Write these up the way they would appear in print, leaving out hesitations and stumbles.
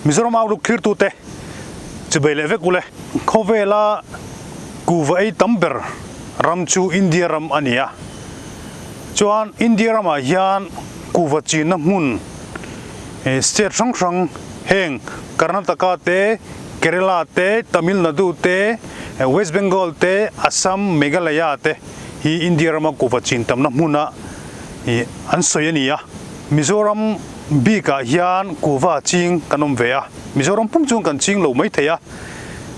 Mizoram Outlook thlirtute chubei leh vek ule. Khawvela kuhva ei tam ber ram chu India ram a ni a. Chuan India ramah hian kuhva chinna hmun state hrang hrang heng Karnataka te, Kerala te, Tamil Nadu te, West Bengal te, Assam, Meghalaya te hi India rama kuhva chin tamna hmuna an sawi a ni a. Mizoram bikah hian kuhva ching kan awm ve a, Mizoram pum chuan kan ching lo mai thei a,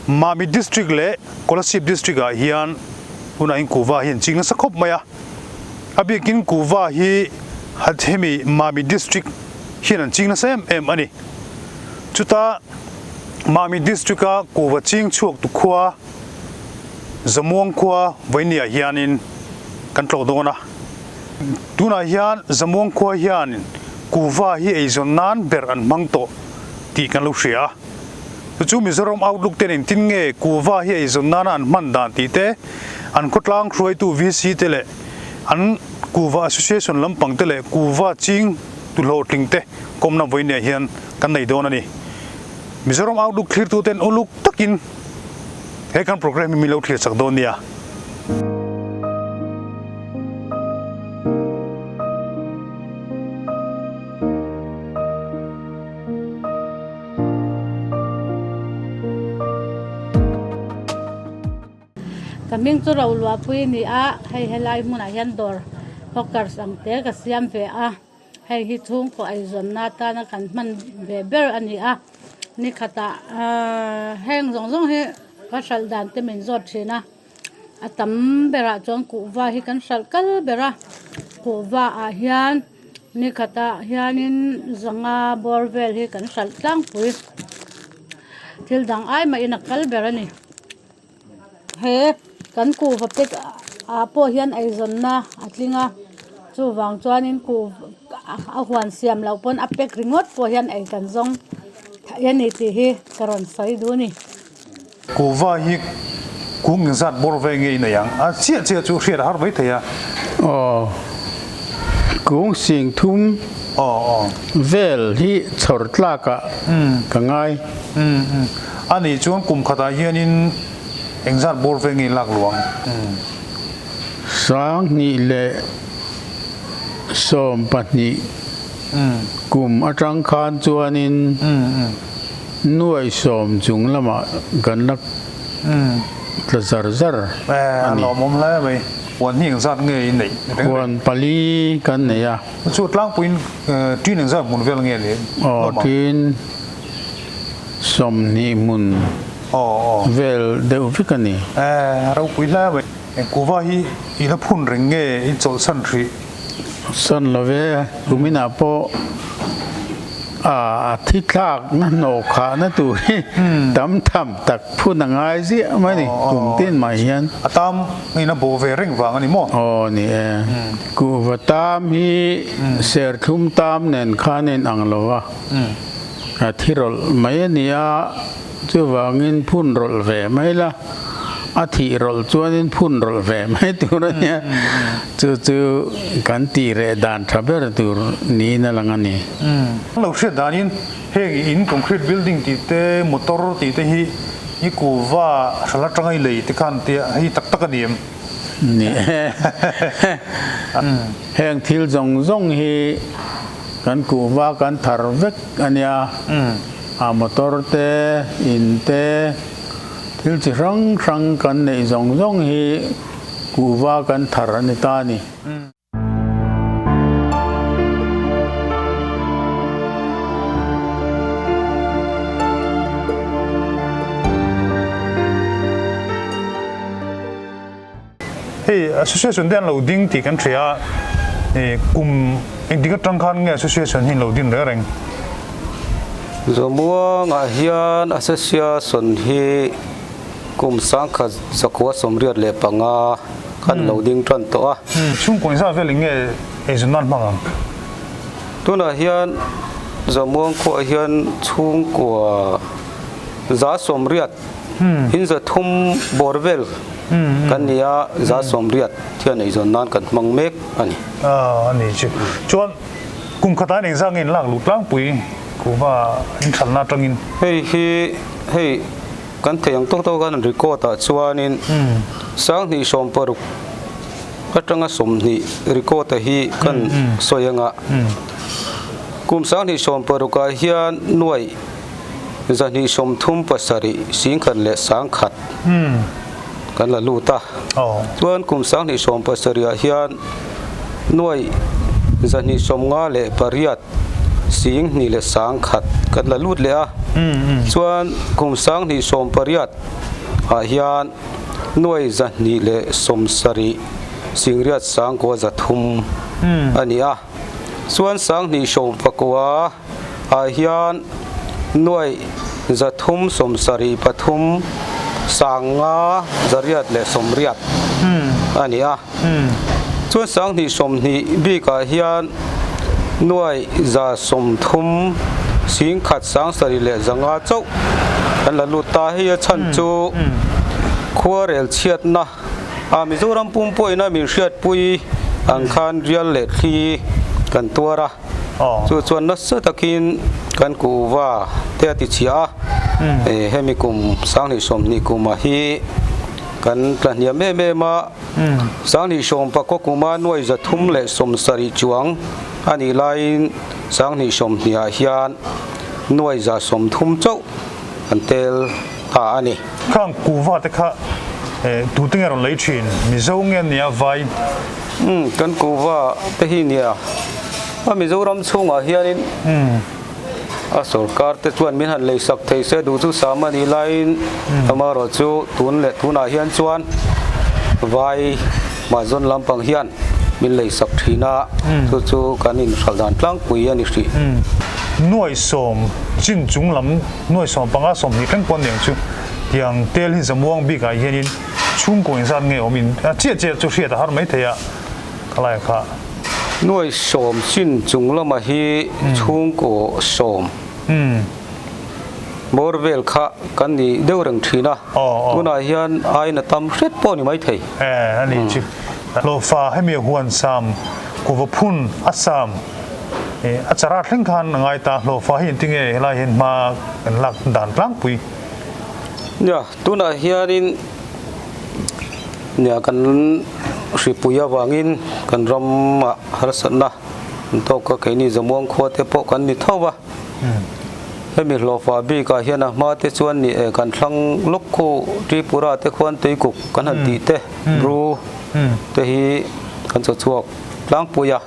Mami District leh Kolasib District ah hian hunah hian kuhva hi an ching nasa khawp mai a, a bikin kuhva hi hemi Mami District hian an ching nasa em em a ni. Chuta Mami District a kuhva ching chhuak tu khua Zamuang khua Vainia hianin kan tlawh dawn a. Tunah hian Zamuang khua hian kuhva hi eizawn nan ber an hmang tawh tih kan lo hria a. Chu chu Mizoram Outlook ten engtin nge kuhva hi eizawn nana an hman dan tih te, an khawtlang hruaitu VC te leh an kuhva association lampang te leh kuhva ching tu hlawhtling te kawmna vawinia hian kan nei dawn a ni. Mizoram Outlook thlirtu ten uluk takin he kan programme hi min lo thlir chak dawn nia. Ka hming chu Roluahpui a ni a, hei helai hmunah hian dawr hawkers ang te ka siam ve a, hei hi chhungkaw eizawnna atana kan hman ve ber a ni a, ni khatah ahh heng zawng zawng hi ka hralh dan te min zawt thin a. A tam berah chuan kuhva hi kan hralh kal ber a kuhva ah hian ni khatah hianin zanga bawr vel hi kan hralh tlangpui thil dang ai mahin a kal ber a ni he kan kuhva pack ah pawh hian eizawnna a tling a chuvang chuanin kuh a huan siam loh pawn a pack ringawt pawh hian ei kan zawng theih a ni tih hi ka rawn sawi duh a ni. Kuhva hi kung inzat bawr ve nge i nei ang? A chiah chiah chu hriat a har mai thei a. Aw, kung sing thum vel hi chhawr tlak ah ka ngai. A nih chuan kum khatah hianin engzat bawr ve nge i lak luang? 2012 kum atang khan chuanin Nuai sawm chung lamah kan la tla zar zar a ni. A lawmawm hle mai. Huan hi engzat nge i neih reng reng? Huan pali kan nei a. Chu tlangpuiin ṭin engzat hmun vel nge ni? Aw, ṭin 20 hmun vel deuh vek a ni. Ropui hle mai. Kuva hi i la phun reng nge i chawlhsan hrih? San lo ve, kuminah pawh a thi thlak na hnawh khah na tur hi tam tham tak phun a ngai ziah mai ni, kum tin mai hian. A tam in a bawh ve reng vang a ni maw? Aw ni e, kuhva tam hi serthlum tam nen khan a inang lo va, a thi rawlh mai a ni a, Chuvangin phun rawlh ve mai la, a thih rawlh chuanin phun rawlh ve mai tur a nia. Chu chu kan tih reh dan tha ber tur niin a lang a ni. An lo hriat danin heng in concrete building tih te, motor tih te hi i kuhva hral atanga i lei te khan tia hei tak tak a ni em? Ni e. Heng thil zawng zawng hi kan kuhva kan thar vek a nia. A motor te, in te, thil chi hrang hrang kan neih zawng zawng hi kuhva kan thar a ni ta a ni. Hei association te an lo ding tih kan hria a, kum engtik atang khan nge association hi an lo din reng reng? Zomuangah hian association hi kum 1985 khan lo ding tan tawh a. Chhungkaw inzat vel eng nge eizawn nan hmang ang? Tunah hian Zomuang khuaah hian chhungkua 180 In 300 bawr vel kan ni a, 180 hian eizawn nan kan hmang mek a ni. A ni chu. Chuan kum khatah hian engzah nge in lak luh tlangpui Kuhva in hralhna atangin? Hei hi hei kan theih ang tawk tawk a record ah chuanin 2016 atanga 20 record a hi kan sawi anga kum 2016 ah hian nuai 237 10,100 kan la lut a. Chuan kum 2017 ah hian nuai 258 2,100 kan la lut leh a. Chuan kum 2018 ah hian nuai 270 8,300 a ni a. Chuan 2019 ah hian nuai 373 580 a ni a. Chuan 2020 bikah hian nuai 130 1,705 chauh kan la lut ta. Hei a chhan chu khuarel chhiatna a Mizoram pum pawhin a min hriatpui ang khan rial leh thli kan tuar a. Chu chuan nasa takin kan kuhva te a ti chhia a, hemi kum 2020 kumah hi kan tla hniam em em a, 2020 kuma nuai 370 chuang a nih laiin 2020 ah hian nuai 130 chauh an tel ta a ni. Khang kuhva te kha tute nge rawn lei thin? Mizo nge nia vai? Umm kan kuhva te hi nia a Mizoram chhungah hianin a sorkar te chuan min han lei sak thei se duh chu sam a nih laiin amaherawh chu tun leh tunah hian chuan vai mahzawn lampang hian min lei sak thin a chu chu kan inhralh dan tlangpui a ni hrih. Nuai sawm chin chung lam nuai sawm panga 20 thleng pawh aniang chu tiang tel hi zamuang bikah hianin Chhungkaw inzat nge awm in a chiah chiah chu hriat a har mai thei a khalai kha. Nuai 10 chin chung lama hi chhungkaw 10 bawr vel kha kan ni deuh reng thin a, tunah hian aiin a tam hret pawh a ni mai thei. E a ni chu hlawhfa hemi huan sam kuva phun a sam a chara thleng khan a ngai ta hlawhfa hi engtinge helai hian hma kan lak dan tlangpui. Nia. Tunah hianin nia kan hripui avangin kan ramah harsatna an tawk a, keini Zamuang khua te pawh kan ni tho va. Hemi hlawhfa bikah hian a hma te chuan ni e kan thlang lawk khu Tripura te khuan tuikuk kan han tih te, Bru te hi kan chaw chhuak tlangpui a.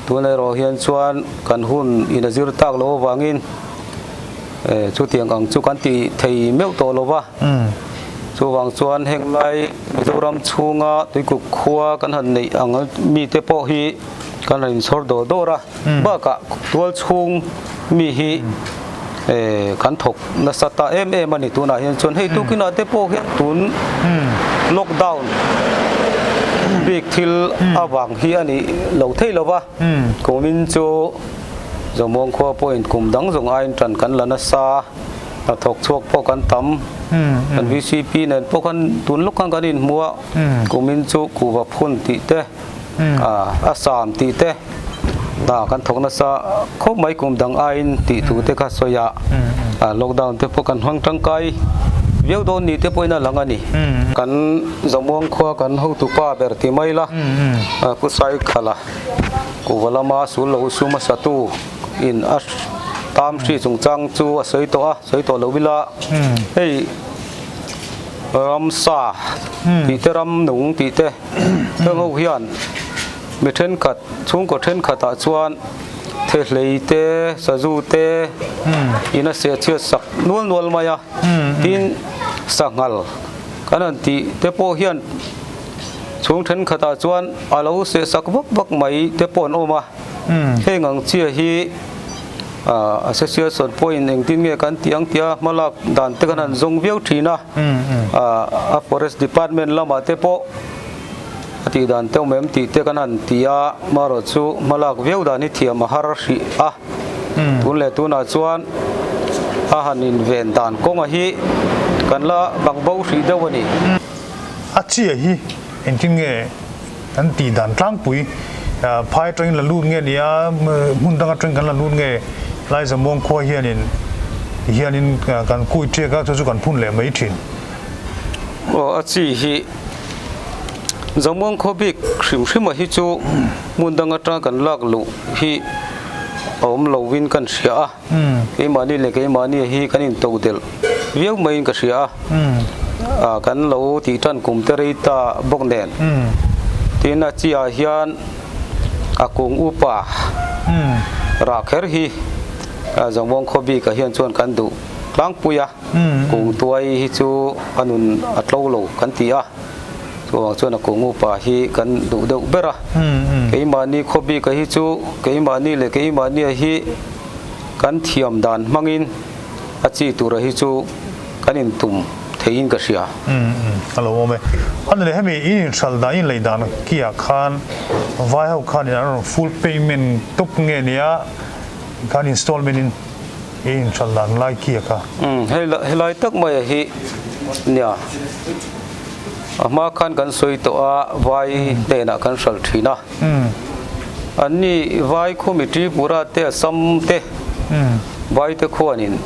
Tun erawh hian chuan kan hun in a zir tak loh avangin Chutiang ang chu kan ti thei meuh tawh lo va, chuvang chuan heng lai Mizoram chhunga tuikuk khua kan han neih ang mite pawh hi kan han inchhawr dawr dawr a, bakah tual chhung mi hi kan thawk nasa ta em em a ni tunah hian chuan hei tukinah te pawh hian tun lockdown bik thil avang hi a nih lo thei lo va, kumin chu. Zawmuang khua pawhin kum dang zawng aiin tan kan la nasa, hnathawk chhuak pawh kan tam. Kan VCP nen pawh khan tun lawk khan kan inhmu a, kumin chu kuhva phun tih te, a sam tih te hna kan thawk nasa khawp mai kum dang aiin tih thu te kha sawi a, lockdown te pawh kan hmang tangkai viau dawn ni te pawhin a lang a ni. Kan Zawmuang khua kan hotupa ber ti mai la, Pu Saikhala. Kuhva lama sul lo su hmasa tu in a tam hri chungchang chu a sawi tawh a, sawi tawh lo ila hei ramsa tih te ram nung tih te heng ho hian mi thenkhat chhungkaw thenkhat ah chuan thehlei te sazu te in a seh chhiat sak nual nual mai a tin sanghal kan han tih te pawh hian. Chhung thenkhatah chuan a lo seh sak vak vak mai te pawh an awm a, heng ang chiah hi association pawhin engtin nge kan tih ang tia hmalak dan te kan han zawng viau thin a, a forest department lamah te pawh a tih dan te awm em tih te kan han ti a, marawh chu hmalak viau dan hi thiam a har hrih a, tun leh tunah chuan a han inven dan kawnga hi kan la bang bo hrih deuh a ni. A chia hi engtin nge an tih dan tlangpui phai atangin la lut nge nia hmun dang atangin kan la lut nge Laizamuang khua hianin hianin kan kui ṭiak a, chu chu kan phun leh mai ṭhin. Aw, a chi hi Zamuang khaw bik hrim hrima hi chu hmun dang atanga kan lak luh hi a awm lovin kan hria a, keimahni leh keimahni hi kan intodelh viau maiin ka hria a, ah kan lo tih tan kum te rei ta bawk nen. Tin, a chi ah hian a kung upa rah kher hi Zamuang khaw bikah hian chuan kan duh tlangpui a. Kung tuai hi chu a nun a tlo lo kan ti a, chuvang chuan a kung upa hi kan duh deuh ber a. Keimahni khaw bika hi chu keimahni leh keimahnia hi kan thiam dan hmangin a chi tura hi chu kan intum theiin ka hria. A lo awm e. A ni leh hemi in inhral dan, in lei dan kiah khan vai ho khanin an rawn full payment tawp nge nia khan installment in I inhral dan lai khi a kha. Umm hei helai tak mai a hi nia a hma khan kan sawi tawh a vai hnenah kan hral thin a an ni vai khumi Tripura te Assam te vai te khuanin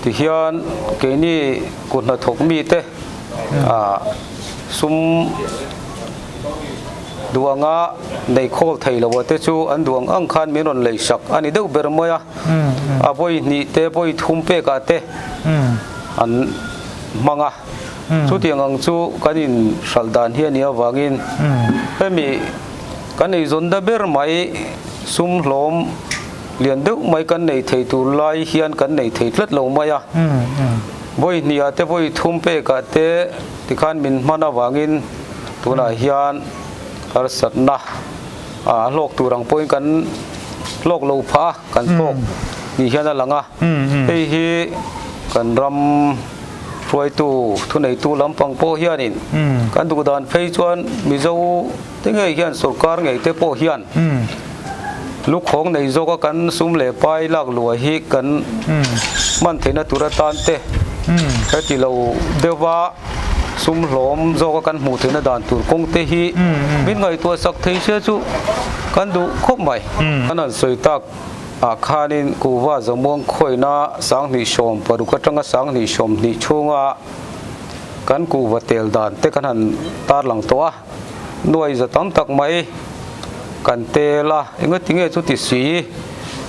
tihian keini kut hnathawk mi te ah sum Duh anga nei khawl thei lo te chu an duh ang ang khan min rawn lei sak a ni deuh ber mai a, a vawi hnih te vawi thum pekah te an hmang a, chutiang ang chu kan inhralh dan hi a nih avangin hemi kan eizawnna ber mai sum hlawm lian deuh mai kan nei thei tur lai hian kan nei thei tlat lo mai a, vawi hnihah te vawi thum pekah te tikhan min hman avangin. Tunah hian harsatna a hlawk tur ang pawhin kan hlawk lo phah a, kan hlawk ni hian a lang a. Hei hi kan ram hruaitu thuneitu lampang pawh hianin kan duh dan phei chuan Mizo te ngei hian sorkar ngei te pawh hian lukhawng nei zawka kan sum leh pai lak luah hi kan hman theihna tur atan te heti lo deuha Sum hlawm zawka kan hmuh theihna dan tur kawng te hi min ngaihtuah sak thei sia chu kan duh khawp mai. Kan han sawi tak ah khanin kuhva zamuang khawina 2016 atanga 2020 chhunga kan kuhva tel dan te kan han tarlang tawh a, nuai za tam tak mai kan tel a, engatinge chu ti si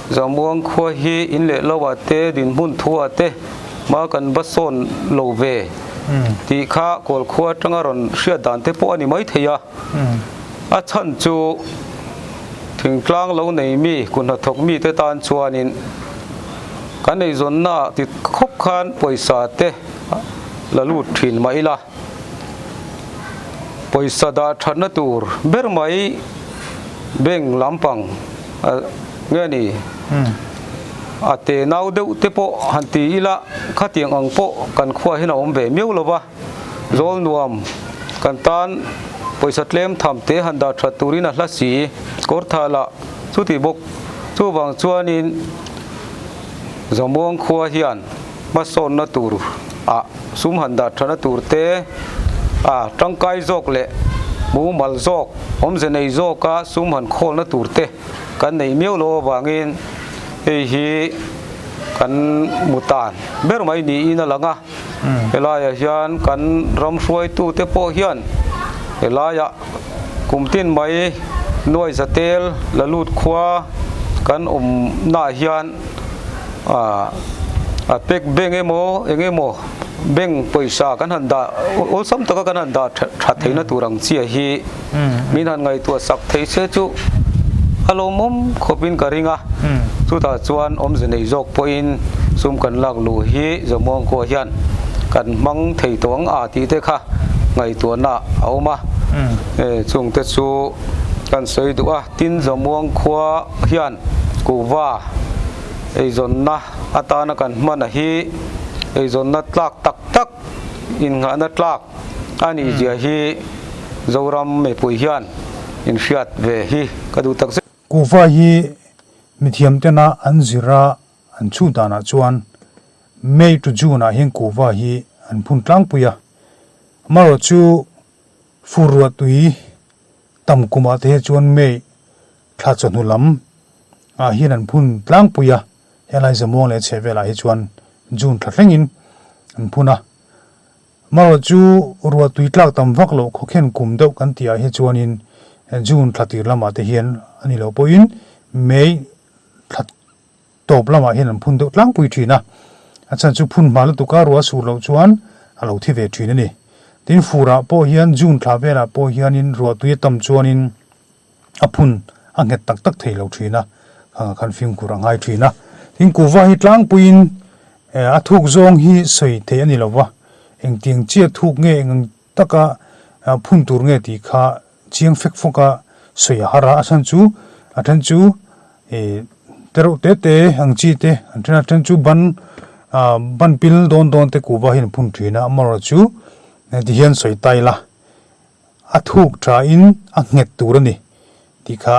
zamuang khua hi in leh lo ah te dinhmun thu ah te Hma kan va sawn lo ve tih kha Kawlkhua atanga rawn hriat dan te pawh a ni maithei a. A chhan chu thingtlang lo nei mi, kut hnathawk mi te tan chuanin kan eizawnna ah ti khawp khan pawisa te la lut thin mah ila, pawisa dah thatna tur ber mai bank lampang nge ni? A te nau deuh te pawh han ti ila khatiang ang pawh kan khuah hian a awm ve miau lo va, zawl nuam kan tan pawisa tlem tham te han dah that turin a hla si, kawr tha lah chuti bawk. Chuvang chuanin Zamuang khua hian hmasawnna tur ah sum han dah thana tur te a tangkai zawk leh mumal zawk awmze nei zawka sum han khawlna tur te kan neih miau lo avangin hei hi kan mutan ber mai niin a lang a, helaiah hian kan ram hruaitute pawh hian helaiah kum tin mai nuai za tel la lut khua kan awmnaah hian ah a pek bank emaw eng emaw bank pawisa kan han dah awlsam taka kan han dah that theihna tur ang chiah hi. Min han ngaihtuah sak thei se chu a lawmawm khawpin ka ring a, chutah chuan awmze nei zawk pawhin sum kan lak luh hi Zamuang khua hian kan hmang thei tawh ang a tih te kha ngaihtuahna a awm a, chungte chu kan sawi duh a, tin Zamuang khua hian kuhva eizawnna atana kan hman a hi eizawnna tlak tak tak innghahna tlak A nih zia hi Zoram mipui hian in hriat ve hi ka duh tak zet. Kuhva hi mithiam tena an zir a an chhut danah chuan May to June ah hian kuhva hi an phun tlangpui a, amaherawh chu fur ruah tui tam kumah te hi chuan May thla chawhnu lam. Ah hian an phun tlangpui a, helai Zamuang leh chheh velah hi chuan June thla thlengin an phun a. Marawh chu ruah tui tlak tam vak loh khawkhen kum deuh kan tih ah hi chuanin June thla tir lamah te hian a ni loh pawhin May thla tawp lamah hian an phun deuh tlangpui thin a. A chhan chu phun hma lutuk a ruah sur loh chuan a lo thi ve thin a ni. Tin furah pawh hian June thla velah pawh hianin ruah tui a tam chuanin a phun a nghet tak tak thei lo thin a, khangah khan fimkhur a ngai thin a. Tin kuhva hi tlangpuiin a thuk zawng hi sawi theih a ni lo va, engtiang chiah thuk nge eng ang taka phun tur nge tih kha chiang fek fawk a sawi a har a, a chhan chu a then chu te reuh te te ang chi te an then a then chu ban ban pil dawn dawn te kuhva hian an phun thin a, amaherawhchu tihian sawi ta ila. A thuk tha in a nghet tur a ni tih kha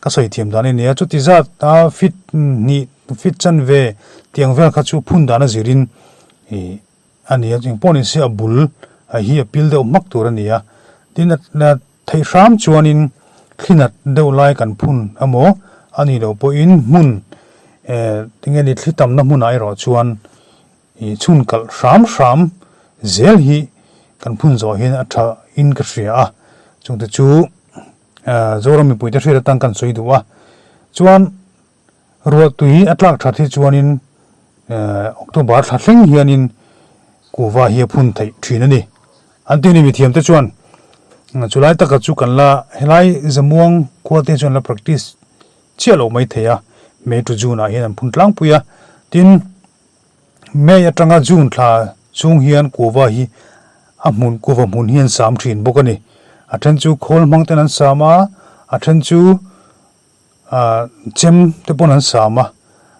ka sawi thiam dan a ni a, chuti zat a fit hnih fit chanve tiang vel kha chu phun dan a zir in ih a ni a, engpawh ni se a bul a hi a pil deuh hmak tur a ni a, tin a theih hram chuan in thlinat deuh lai kan phun emaw a nih loh pawh in hmun eh tinge ni thli tamna hmunah erawh chuan I chhun kalh hram hram zel hi kan phun zawh hian a tha in ka hria a, chungte chu Zoram mipuite hriat atang kan sawi duh a, chuan ruahtui a tlak that hi chuanin October thla thleng hianin kuhva hi a phun theih thin a ni. An tih ni mithiamte chuan chulai taka chu kan la helai Zamuang khua te chuan la practice chiah loh mai thei a, May to June ah hian an phun tlangpui a, tin May atanga June thla chhung hian kuhva hi a hmun kuhva hmun hi an sam thin bawk a ni. A then chu khawl hmang ten an sam a, a then chu ah chem te pawn an sam a,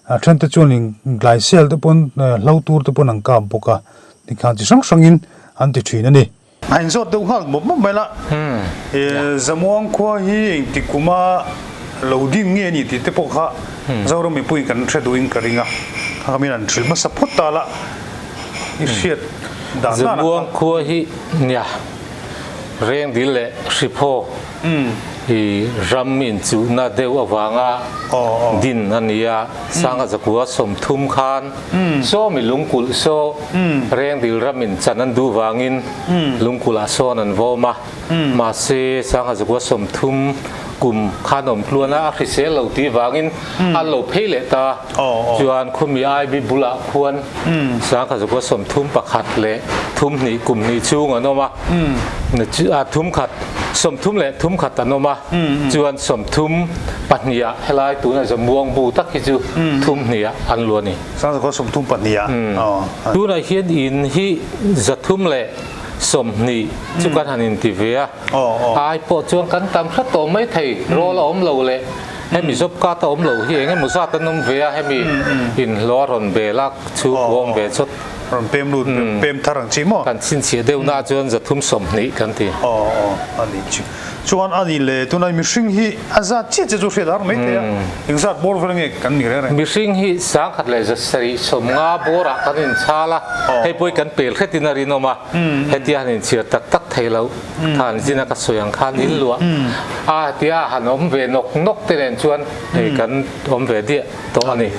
a then te chuan in glaisel te pawn hlo tur te pawn an kap bawk a, tikhan chi hrang hrangin an ti thin a ni. A inzawt deuh nghal mawp mawp mai la. Zamuang khua hi engti kuma lo ding nge ni tih te pawh kha Zoram mipuiin kan hre duhin ka ring a, kha min an hrilh hmasa phawt ta la i hriat dan dan ah khan. Zamuang khua hi nia Rengdil leh Hriphaw i ram inchuhna deuh avanga din a ni a, Sangha zakua 30 khan Saw mi lungkulh saw Rengdil ramin chan an duh vangin lungkulhah sawn an vawm a, mahse Sangha zakua 30 kum khan awm tluan a, a hrisel lo tih vangin an lo phei leh ta. Chuan khumi IB bulah khuan Sangha zakua 31 leh thum hnih kum hnih chhung an awm a, thum khat 30 leh thum khat an awm a, chuan 30 pahniha helai tuna Zamuang bu tak hi chu thum hniha an lu a ni. Sangzakhaw 32 ah. Tunah hian in hi 320 chu kan han inti ve a, ai pawh chuan kan tam hret tawh mai thei, rawl a awm lo leh hemi job card a awm lo hi eng emaw zat an awm ve a, hemi inhlawh a rawn bel a chu awm ve chawt. Rawn pem lut pem thar ang chi maw? Kan chhinchhiah deuh na chuan 320 kan ti. Aw aw a ni chu. Chuan a ni le tunai mihring hi a zat chiah chiah chu hriat har mai thei a, eng zat bawr vel nge kan ni reng reng? Mihring hi 1170 bawrah kan inchhal a, hei pawh hi kan pel hretin a rinawm a, hetia han inchhiar tak tak thei lo khan zina ka sawi ang khan in luah a hetia han awm ve nawk nawk te nen chuan hei kan awm ve diah tawh a ni.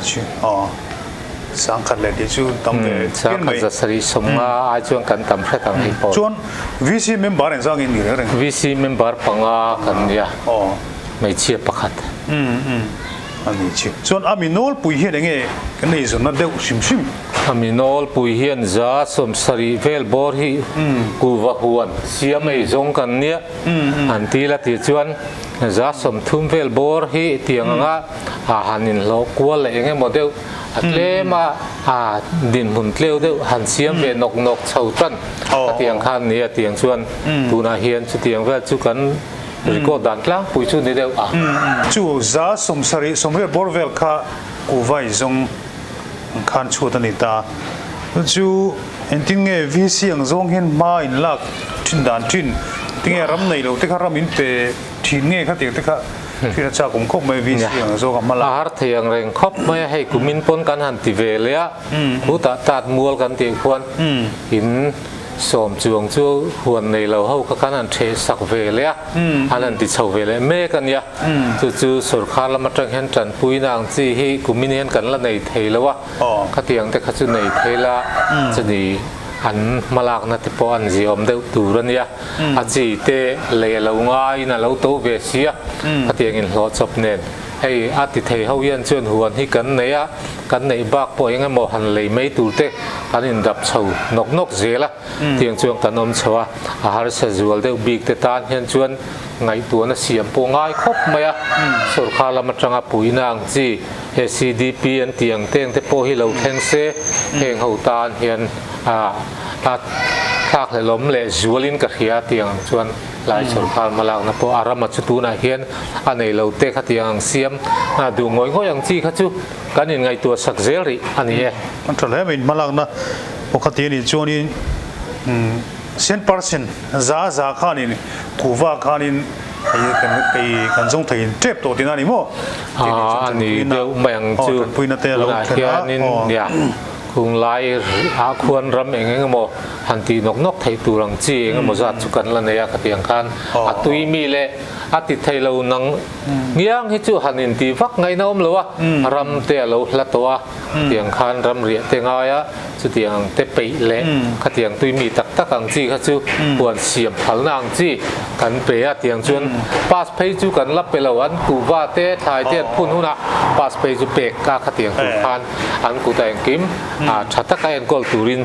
1000 leh tih chu tam ve pian mai. 1750 ai chuan kan tam hret ang hei pawh. Chuan VC member engzah nge ni reng reng? VC member panga kan nia. Hmeichhia pakhat. A ni chi. Chuan a mi nawlpui hian enge kan ei zawnna deuh hrim hrim? A mi nawlpui hian 70 vel bawr hi kuhva huan siam ei zawng kan nia. An ti la tih chuan 30 vel bawr hi tiang anga a han inhlawh kual leh eng emaw deuh a tlem a, a dinhmun tleu deuh han siam ve nawk nawk chho tan a tiang khan ni a tiang chuan tunah hian chutiang vel chu kan record dan tlangpui chu ni deuh a. Chu 70 80 bawr vel kha kuhvai zawng ang khan chhuat a ni ta. Chu engtin nge VC ang zawng hian hma in lak thin dan thin tinge ram nei lo te kha ram in pe thin nge kha tiang te kha Thil a chak awm khawp mai VC ang zawk a hma la. A har thei ang reng khawp mai a, hei kumin pawn kan han ti ve leh a, khutah tat mual kan tih khuan in Sawm chuang chu huan nei lo ho kha khan an theh sak ve leh a, an han ti chho ve leh mek a nia. Chu chu sorkar lam atang hian tanpuina ang chi hi kumin hian kan la nei thei lo a, khatiang te kha chu nei thei la chuni an hmalakna te pawh an ziaawm deuh tur a nia. A chi te lei a lo ngaiin a lo to ve si a, khatiang inhlawh chawp nen hei a ti thei ho hian chuan huan hi kan nei a, Kan neih bak pawh eng emaw han lei mai tur te kan indap chho nawk nawk zel a, tiang chuan kan awm chho a, a harsa zual deuh bik te tan hian chuan ngaihtuahna siam pawh ngai khawp mai a, sorkar lam atanga puihna ang chi SEDP an tih ang teng te pawh hi lo thleng se heng ho tan hian a thlak hlelawm leh zualin ka hria tiang ang chuan Lai sorkar hmalakna pawh a rama chu tunah hian a nei lo te kha tiang ang siam duh ngawih ngawih ang chi kha chu kan inngaihtuah sak zel rih a ni e. An tha hle mai hmalakna pakhat hi a nih chuanin 100% za za khanin kuhva khanin kei kan zawng thei tep tawh tihna a ni maw? A ni deuh mai ang chu tunah hianin nia. Khung lai ah khuan ram eng eng emaw han tih nawk nawk theih tur ang chi eng emaw zat chu kan la nei a, khatiang khan a tui mi leh a ti thei lo nang ngiang hi chu han intih vak ngaihna awm lo a, ram te a lo hla tawh a, khatiang khan ram riah te ngai a, chutiang ang te peih leh khatiang tui mi tak tak ang chi kha chu huan siam phalna ang chi kan pe a, tiang chuan pass phei chu kan la pe lo, an kuhva te thlai te an phun hunah pass phei chu pek a khatiang tur khan. An kut a engkim tha taka enkawl turin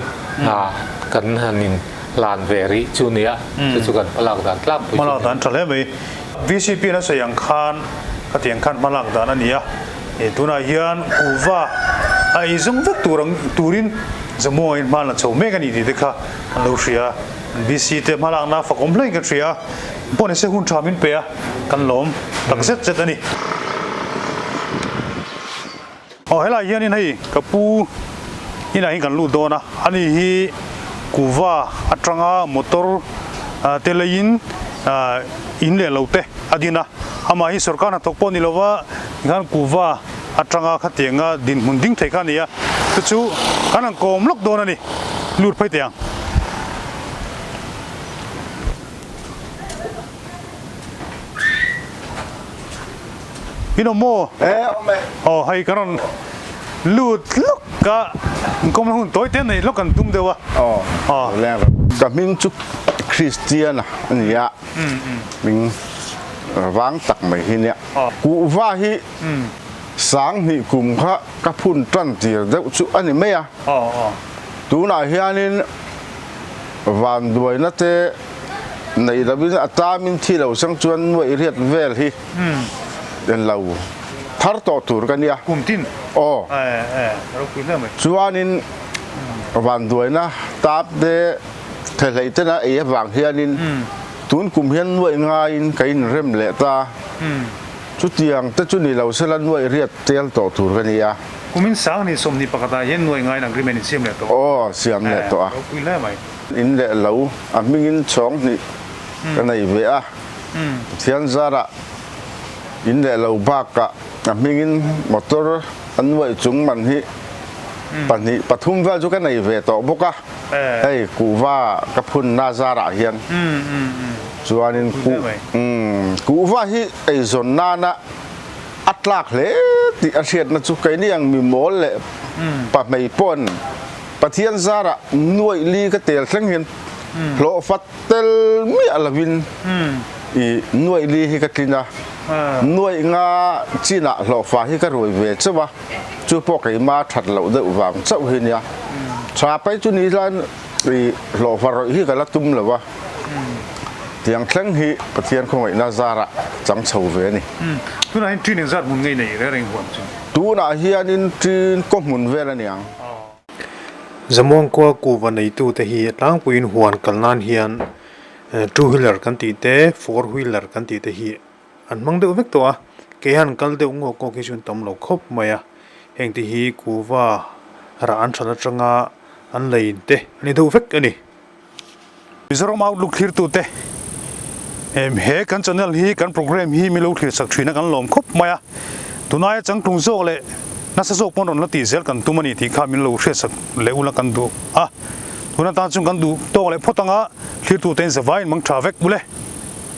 kan han in hlan ve rih chu nia, chu chu kan hmalak dan tlangpui chu Hmalak dan tha hle mai. VCP in a sawi ang khan khatiang khan hmalak dan a ni a, tunah hian kuhva a ei zawng vek tur ang turin Jammu angin hma an la chho mek a ni tih te kha an lo hria a, VC te hmalakna fakawm hlein ka hria a, pawh nise hun tha min pe a, kan lawm tak zet zet a ni. Aw helai hianin hei ka pu inah hian kan lut dawn a, ani hi kuva atanga motor te leiin in leh lo te a din a, amah hi sorkar hnathawk pawh ni lova tikhan kuva atanga khatianga dinhmun ding thei kha a ni a, chu chu kan han kawm lawk dawn a ni, lut phei teh ang. In awm maw? E awm e. Aw hei kan rawn lut lawk a, inkawmna hun tawi te nei lawk kan tum deuh a. Aw leng rawh. Ka hming chu Christian a ni a, hming vang tak mai hi nia. Kuhva hi sanghnih kum kha ka phun tan tir deuh chu a ni mai a. Tunah hianin vanduaina te nei lovin a tamin thi lo sang chuan nuaih riat vel hi en lo thar tawh tur ka nia. Kum tin? Aw. Ropui hle mai. Chuanin vanduaina tap te thehlei tena ei avang hianin tun kum hian nuaih ngaiin ka inrem leh ta. Chutiang te chu ni lo sela nuaih riat tel tawh tur ka nia. Kumin sang ni 21 ah hian nuaih ngaiin agreement in siam leh tawh. Aw, siam leh tawh a. Ropui hle mai. In leh lo a hmingin chhawng hnih ka nei ve a, Pathian zarah in leh lo bakah a hmingin motor a nuaih chung man hi pahnih pathum vel chu ka nei ve tawh bawk a, hei kuhva ka phunna zarah hian chuanin kuhva hi eizawn nana a tlak hle tih a hriatna chu keini ang mi mawl leh pahmei pawhin Pathian zarah nuaih li ka tel thleng hian hlawh fat tel miah lovin i nuaih li hi ka tlin a, nuaih nga chinah hlawhfa hi ka ruai ve chauh a, chu pawh keima that loh deuh vang chauh hi nia. Tha pai chu ni hian i hlawhfa rawih hi ka la tum lo a, tiang thleng hi Pathian khawngaihna zarah chang chho ve a ni. Tunah hian ṭin engzat hmun ngei nei reng reng huam chu? Tunah hianin ṭin kaw hmun vel a niang. Zamuangkua kuhva neitute hi a tlangpuiin huan kal nan hian two wheeler kan tih te four wheeler kan tih te hi an hmang deuh vek tawh a, kei han kal deuh ngawk ngawk hi chuan tam lo khawp mai a, heng te hi kuhva rah an that atanga an lei te a ni deuh vek a ni. Mizoram Outlook thlirtute he kan channel hi kan program hi milo thlir sak thin a kan lawm khawp mai a, tunai a changtlung zawk leh nasa zawk pawn rawn la tih zel kan tum a ni tih kha min lo hriat sak leh ula kan duh a. Tun atan chuan kan duh tawk leh phawt anga thlirtu te'n zavaiin mang tha vek ule.